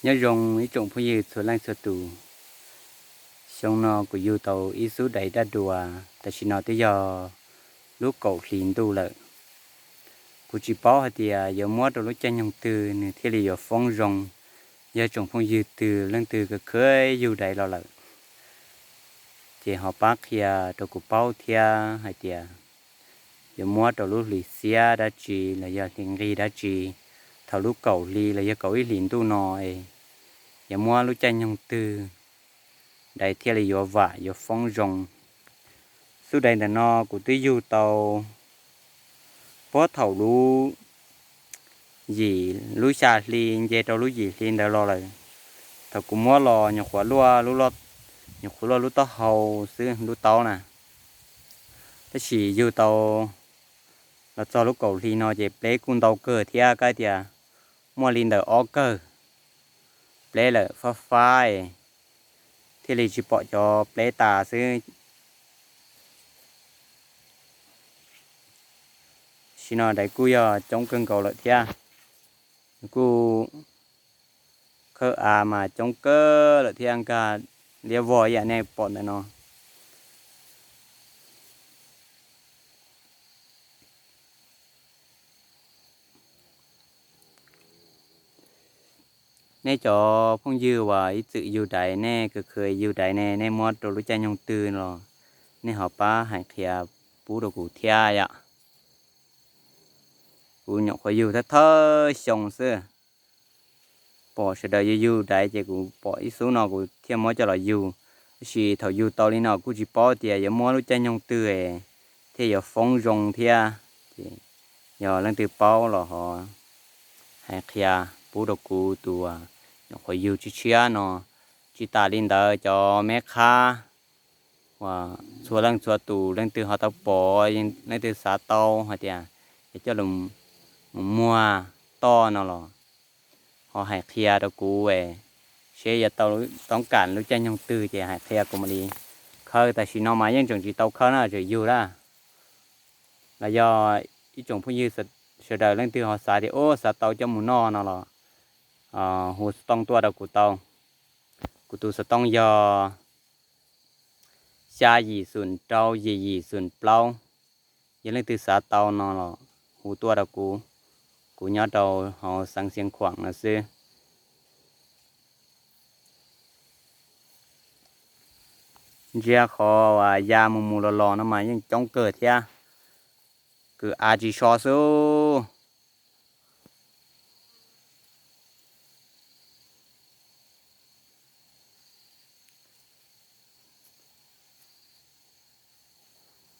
Nyob zoo ib tsoom phooj ywg txhua leej txhua tus. Xyoo no kuv yug tau ib xub daiv daj dua, tam sim no twb yog lub kaum hli ntuj lawm. Kuv tsis paub hais tias yuav muab rau lub caij nyoog twg nws thiaj li yuav foob zoo. Yog tsoom phooj ywg twg leej twg kheev yug daiv los lawm, ces ho pab qhia rau kuv paub thiab hais tias yuav muab rau lub hlis xiab dab tsi los yog hlis nqig dab tsi, thaum lub kaum hli los yog kaum ib hlis ntuj no es yuav muab lub caij nyoog twg daiv thiaj li yuav vam yuav foob zoo. Xub daiv ntawm no kuv twb yug tau puag thaum lub yim, lub xya hli nce rau lub yim hli ntawd los lawm. Thaum kuv muab los nyuam qhuav luaj, nyuam qhuav luaj lub taub hau xwb, lub taub na. Tab sis yug tau los txog lub kaum hli no ces pleb kuj ntau kawg thiab, kab tias muaj li ntawm ob kawg. Pleb lawm fab fab, thiaj li tsis pom cov pleb tas xwb. Tam sim no daiv kuj yog coob kawg nkaus lawm thiab. Kuj khawb av mas coob kawg lawm thiab, nkag liab vog ib yam nej pom ntawm no. Nej cov phooj ywg uas ib txwm yug daiv, nej kheev yug daiv ne, nej muab rau lub caij nyoog twg los nej ho pab hais qhia pub rau kuv thiab yom. Kuv nyuam qhuav yug thawj thawj xyoo xwb, pom sawv daws yug yug daiv ces kuv pom ib xub no kuv thiaj muab coj los yug. Tab sis thaum yug tau li no kuj tsis paub tias yuav muab lub caij nyoog twg thiaj yuav foob zoo thiab. Ces yog leej twg paub los ho hais qhia pub rau kuv tus nyuam qhuav yug tshiab tshiab no. Tsis tas li ntawd cov meb qhab uas txhua leej txhua tus leej twg ho tau pom, leej twg xav tau hais tias yuav coj los mus muag toj no los ho hais qhia rau kuv, seb yuav tau toob kam lub caij nyoog twg ces hais qhia kuv mam li khawb. Tam sim no mas yeej tseem tsis tau khawb na, tseem yug na. Los yog ib tsoom phooj ywg sawv daws leej twg ho xav tias ub xav tau coj mus noj no los hu xov tooj tuaj rau kuv tau. Kuv tus xov tooj yog xya yim xoom rau yim yim xoom plaub. Yog leej twg xav tau no los hu tuaj rau kuv. Kuv nyob rau hauv xeev Xiav Khuam no xwb. Ntsia qhov uas ya mus mus los los no mas yeej coob kawg thiab. Kwv av tsis so xwb.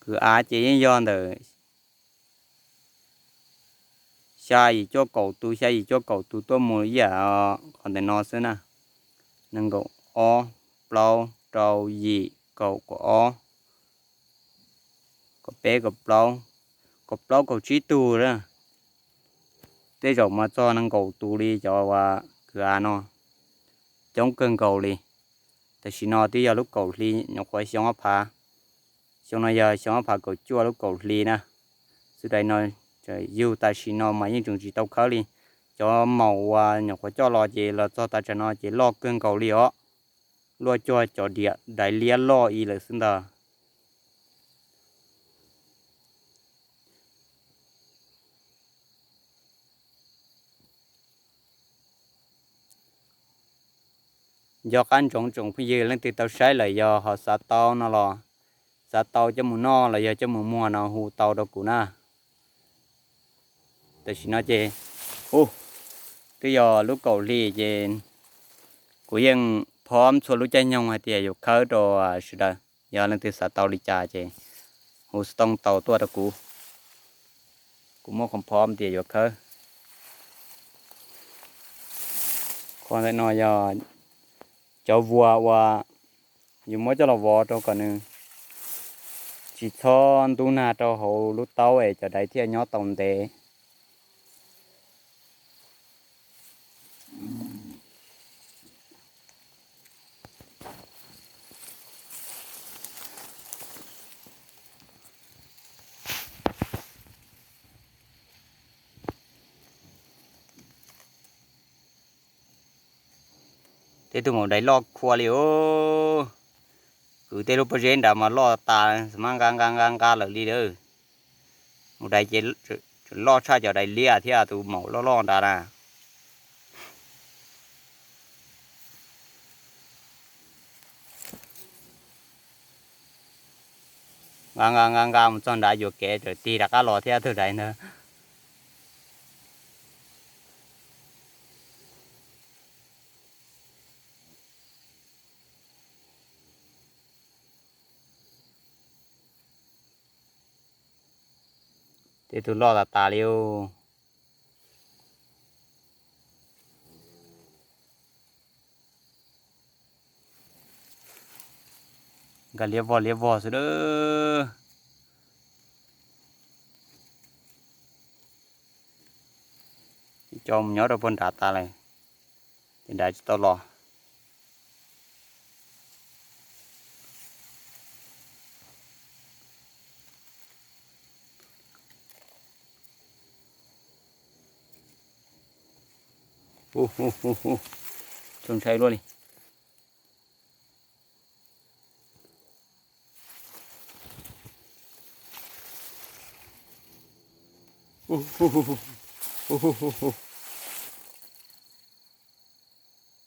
Kwv av ces yeej yog ntawm xya yim cuaj kaum tus, xya yim cuaj kaum tus tuaj mus ib yam qhov ntawm no xwb na. Nees nkaum ob, plaub, rau, yim, kaum, kaum ob, kaum peb, kaub, kaum plaub, kaum tsib tug na. Tej zaum mas txog nees nkaum tus li cov uas kwv av no, coob kawg nkaus li. Tam sim no twb yog lub kaum hli nyuam qhuav xyoo ob phav, xyoo no yog xyoo ob phav kaum cuaj lub kaum hli na. Xub daiv no yug tam sim no mas yeej tseem tsis tau khawb li. Cov maum uas nyuam qhuav coj los ces los txog tam sim no ces loj kawg nkaus li os. Luaj cuag cov daiv liab loj ib lawm xwb ntag. Nco qab ntsoov tsoom phooj ywg leej twg tau saib lawm yog ho xav tau no los, xav tau coj mus noj los yog coj mus muag no hu tau rau kuv na. Tam sim no ces, u, twb yog lub kaum hli ces kuv yeej phom txhua lub caij nyoog hais tias yuav khawb rau sawv daws. Yog leej twg xav tau li cas ces hu xov tooj tau tuaj rau kuv. Kuv muaj qhov phom tias yuav khawb. Qhov ntawm no yog cov vuas uas yus muab coj los vov rau kom nws tsis txhob ntub nag rau hauv lub taub es cov daiv thiaj nyob tau ntev. Tej tug maum dais loj khua li os. Kwv tej lub pob zeb nrad mas loj tas, mas nqa nqa nqa nqa lawm li lawm. Maum dais ces loj tshaj cov dais liab thiab tus maum loj loj nrad na. Nqa nqa nqa nqa mus txog nrad yuam kev tawm tig rov qab los thiab tug dais ntawd. Tej tug loj tas tas li os. Nqa liab vog liab vog xwb lawm. Cov mus nyob rau puag nrad tas lawm, ces nrad tsis tau los. Hu hu hu hu, txaus ntshai luaj li. Hu hu hu hu.